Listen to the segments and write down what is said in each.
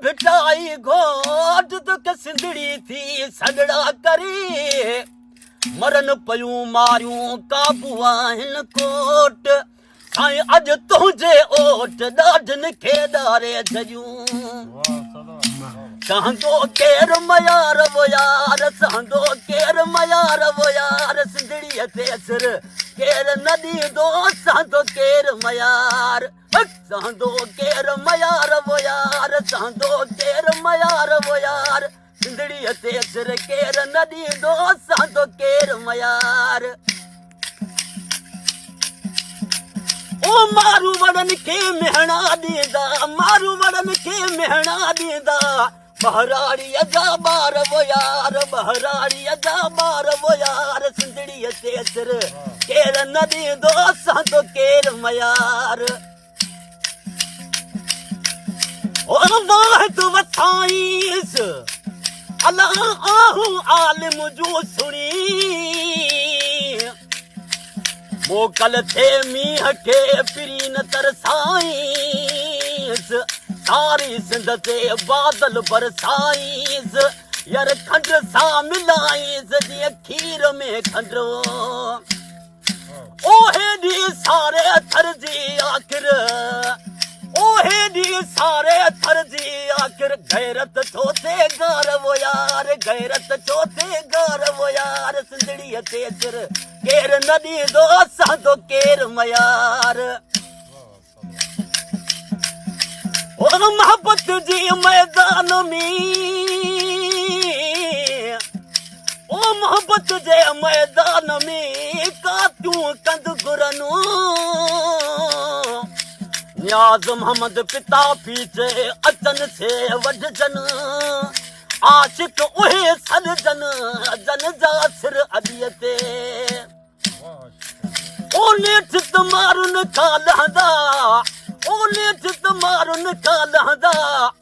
ڀٽائي گهوٽ توکي سنڌڙي ٿي سڏڙا ڪري. مرن پيون ماريون قابو آهن ڪوٽ. سائين اڄ تنهنجي اوٽ ڏاڍن کي ڏاري ڇڏيون. سهندو ڪير ميار وو يار سهندو ڪير ميار وو يار سنڌڙيء تي سر ڪير نه ڏيندو سهندو ڪير ميار سهندو ڪير ميار وو يار سهندو ڪير ميار وو يار سنڌڙيء تي سر ڪير نه ڏيندو سهندو ڪير ميار. او ماروئڙن کي مهڻا ڏيندا ماروئڙن کي مهڻا ڏيندا ٻهراڙيء جا ٻار وو يار ٻهراڙيء جا ٻار وو يار سنڌڙيء تي سر ڪير نه ڏيندو سهندو ڪير ميار. واحد وسائيس الا آهون عالم جون سڻي موڪل ٿئي مينهن کي پرين ترسائيس ساري سنڌ تي بادل برسائيس ير کنڊ سان ملائيس جيئن کير ۾ کنڊ. او هيڏي ساري ٿر جي آخر او هيڏي ساري ٿر جي آخر غيرت ڇو ٿئي گار وو يار غيرت ڇو ٿئي گار وو يار سنڌڙيء تي سر ڪير نه ڏيندو سهندو ڪير ميار او محبت جي ميدان ۾ او محبت جي ميدان ۾ ڪاتيون ڪند گهرن نياز محمد پتا پيچي اچن سي وڍجن عاشق اهي سڏجن جن جا سر اڏيء تي. او نيٺ ته مارن کان لهندا، او نيٺ ته مارن کان لهندا،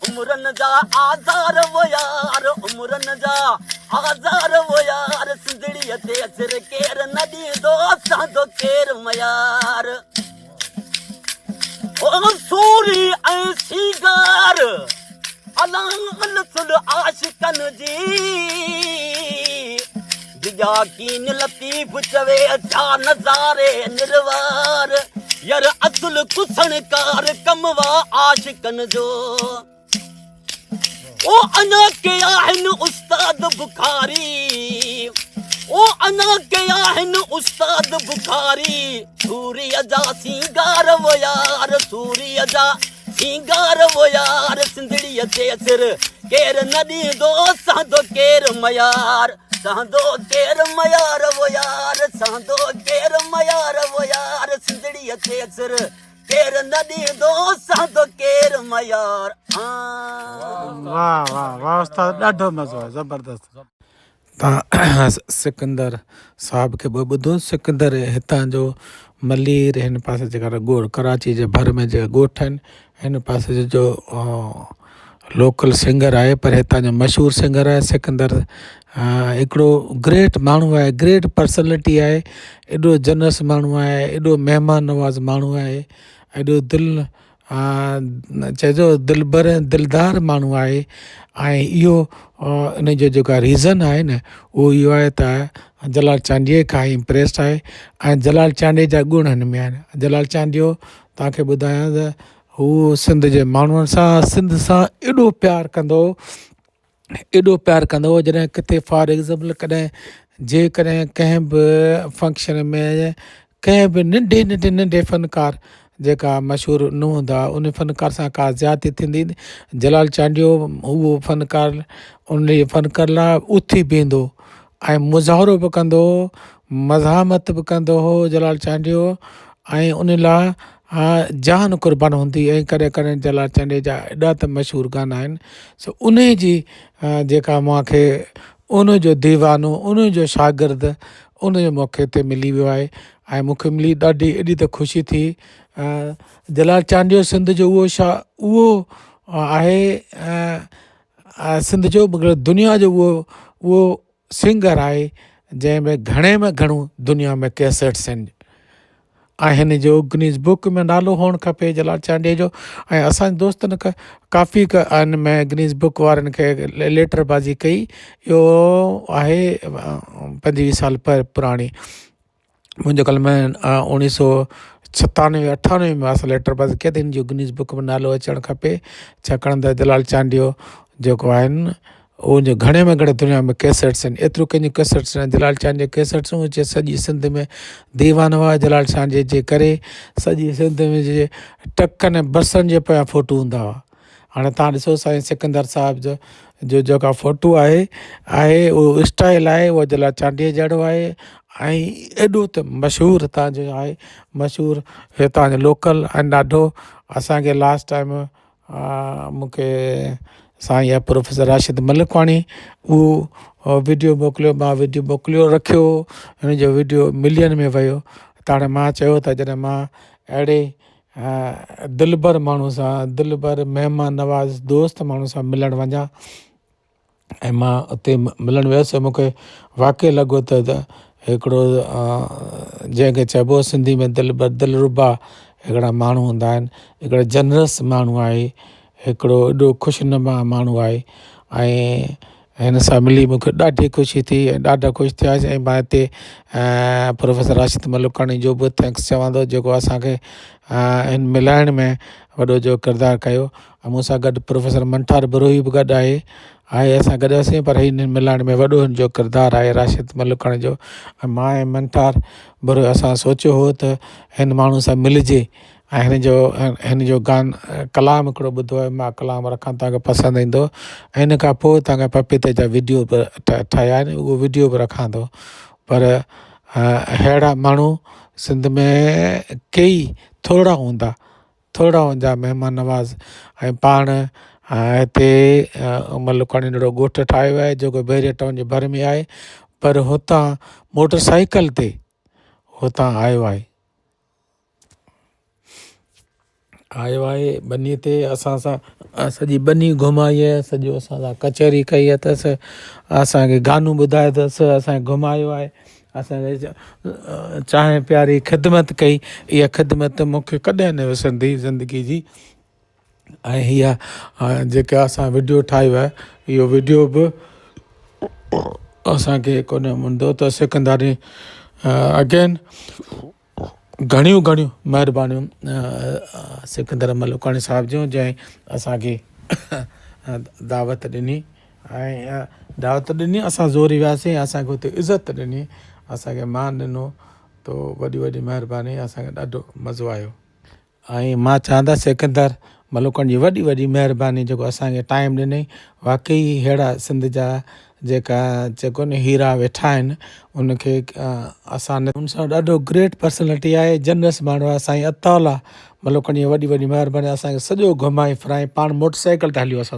عمرن جا آزار وو يار، عمرن جا آزار وو يار، سنڌڙيء تي سر ڪير نه ڏيندو، سهندو ڪير ميار. او سوري ۽ سينگار، الان سل عاشقن جي. جا ڪين لطيف چوي ڇا نظاري نروار ير اصل ڪسڻ ڪار ڪم وا عاشقن جو او اڃا ڪي آهن استاد بخاري او اڃا ڪي آهن استاد بخاري سوريء جا سينگار و يار سوريء جا سينگار و يار سنڌڙيء تي سر ڪير نه ڏيندو سهندو ڪير ميار سهندو ڪير ميار و يار سهندو ڪير ميار و يار سنڌڙيء تي سر ڪير نه ڏيندو سهندو ڪير ميار. واه واه واه استاد ڏاڍو مزو آيو زبردست. تان سڪندر صاحب کي به ٻڌو سڪندر هتان جو ملير هن پاسي جيڪا ڳوٺ ڪراچي جي ڀر ۾ جيڪا ڳوٺ آهن هن پاسي جو لوڪل سنگر آهي پر هتان جو مشهور سنگر آهي سڪندر هڪڙو گريٽ ماڻهو آهي گريٽ پرسنلٽي آهي ايڏو جنرس ماڻهو آهي ايڏو مهمان نواز ماڻهو آهي ايڏو دل چئجو دلبر ۽ دلدار ماڻهو آهي ۽ اهو ان جو جيڪو ريزن آهي نه اهو اهو آهي ته جلال چانڊيي کان امپريسڊ آهي ۽ جلال چانڊيي جا گڻ هن ۾ آهن جلال چانڊيو توهان کي ٻڌايان ته هو سنڌ جي ماڻهن سان سنڌ سان ايڏو پيار ڪندو هو ايڏو پيار ڪندو هو جڏهن ڪٿي فار ايگزامپل ڪڏهن جيڪڏهن ڪنهن به فنڪشن ۾ ڪنهن به ننڍي ننڍي ننڍي فنڪار جيڪا مشهور نه هوندا ان فنڪار سان ڪا زيادتي ٿيندي جلال چانڊيو اهو فنڪار ان فنڪار لاء اٿي بيهندو ۽ مظاهرو به ڪندو هو مزاحمت به ڪندو هو جلال چانڊيو ۽ ان لاء جان قربان هوندي ۽ ڪڏهن ڪڏهن جلال چانڊيي جا ايڏا ته مشهور گانا آهن سو ان جي جيڪا مونکي ان جو ديوانو ان جو شاگرد ان جو مونکي هتي ملي ويو آهي ۽ مونکي ملي ڏاڍي ايڏي ته خوشي ٿي جلال چانڊيو سنڌ جو اهو شا اهو آهي سنڌ جو مگر دنيا جو اهو اهو سنگر آهي جنهن ۾ گهڻي ۾ گهڻو دنيا ۾ ڪيسيٽس آهن. ۽ هن جو گنيز بڪ ۾ نالو هئڻ کپي جلال چانڊيي جو ۽ اسان جي دوستن ڪافي ان ۾ گنيز بڪ وارن کي ليٽر بازي ڪئي اهو آهي 25 سال پراڻي منهنجو خيال ۾ 1997 98 ۾ اسان ليٽر بازي ڪئي ته هن جو گنيز بڪ ۾ نالو اچڻ کپي ڇاڪاڻ ته جلال چانڊيو جيڪو آهن اهو جو گهڻي ۾ گهڻي دنيا ۾ ڪيسٽس آهن ايترو ڪنهن جون ڪيسٽس ناهن جلال چانڊيي جون ڪيسٽس هجي سڄي سنڌ ۾ ديوان هئا جلال چانڊيي جي ڪري سڄي سنڌ ۾ جي ٽرڪن ۽ بسن جي پويان فوٽو هوندا هئا هاڻي تان ڏسو سائين سڪندر صاحب جو جو جيڪا فوٽو آهي آهي اهو اسٽائل آهي اهو جلال چانڊيي جهڙو آهي ۽ ايڏو ته مشهور هتان جو آهي مشهور هتان جو لوڪل ۽ ڏاڍو اسانکي لاسٽ ٽائيم مونکي سائين يا پروفيسر راشد ملڪواڻي اهو وڊيو موڪليو مان وڊيو موڪليو رکيو هن جو وڊيو ملين ۾ ويو ته هاڻي مان چيو ته جڏهن مان اهڙي دلبر ماڻهو سان دلبر مهمان نواز دوست ماڻهو سان ملڻ وڃان ۽ مان اتي ملڻ ويس مون کي واقعي لڳو ته هڪڙو جنهن کي چئبو سنڌي ۾ دلبر دلربا هڪڙا ماڻهو هوندا آهن هڪڙو جنرس ماڻهو آهي هڪڙو ايڏو خوشنما ماڻهو آهي ۽ هن سان ملي مون کي ڏاڍي خوشي ٿي ۽ ڏاڍا خوش ٿياسين ۽ مان هتي پروفيسر راشد ملڪاڻي جو به thanks چوان ٿو جيڪو اسانکي هن ملائڻ ۾ وڏو جو ڪردار ڪيو ۽ مون سان گڏ پروفيسر منٺار بروهي به گڏ آهي آهي اسان گڏ هئاسين پر هن ملائڻ ۾ وڏو هن جو ڪردار آهي راشد ملڪاڻي جو ۽ مان ۽ منٺار بروهي اسان سوچيو هو ته هن ماڻهو سان ملجي ۽ هن جو هن جو گان ڪلام هڪڙو ٻڌو آهي مان ڪلام رکان توهان کي پسند ايندو ۽ ان کان پوءِ توهان کي پپيتي جا وڊيو به ٺاهيا آهن اهو وڊيو به رکان ٿو پر اهڙا ماڻهو سنڌ ۾ ڪئي ٿورا هوندا ٿورا هوندا مهمان نواز ۽ پاڻ هتي ملڪاڻي ننڍڙو ڳوٺ ٺاهيو آهي جيڪو بحريا ٽائون جي ڀر ۾ آهي پر هتان موٽر سائيڪل تي هتان آيو آهي آيو آهي ٻني تي اسان سان سڄي ٻني گهمائي آهي سڄو اسان سان ڪچهري ڪئي اٿس اسانکي گانو ٻڌايو اٿس اسانکي گهمايو آهي اسانکي چانهه پياري خدمت ڪئي اها خدمت مونکي ڪڏهن نه وسرندي زندگي جي ۽ هيء جيڪا اسان وڊيو ٺاهيو آهي اهو وڊيو به اسانکي ڪونه هوندو ته سکنداسين اگين گهڻيون گهڻيون مهربانيون سڪندر ملڪاڻي صاحب جون جنهن اسانکي دعوت ڏني ۽ دعوت ڏني اسان زوري وياسين اسانکي اتي عزت ڏني اسانکي مان ڏنو تو وڏي وڏي مهرباني اسانکي ڏاڍو مزو آيو. ۽ مان چوان ته سڪندر ملوڪڻ جي وڏي وڏي مهرباني جيڪو اسان کي ٽائيم ڏنئي واقعي اهڙا سنڌ جا جيڪا جيڪو نه هيرا ويٺا آهن ان کي اسان ان سان ڏاڍو گريٽ پرسنالٽي آهي جنرس ماڻهو آهي سائين عطاء الله ملوڪڻ جي وڏي وڏي مهرباني اسان کي سڄو گهمائي ڦرائي پاڻ موٽر سائيڪل تي هليو اسان سان.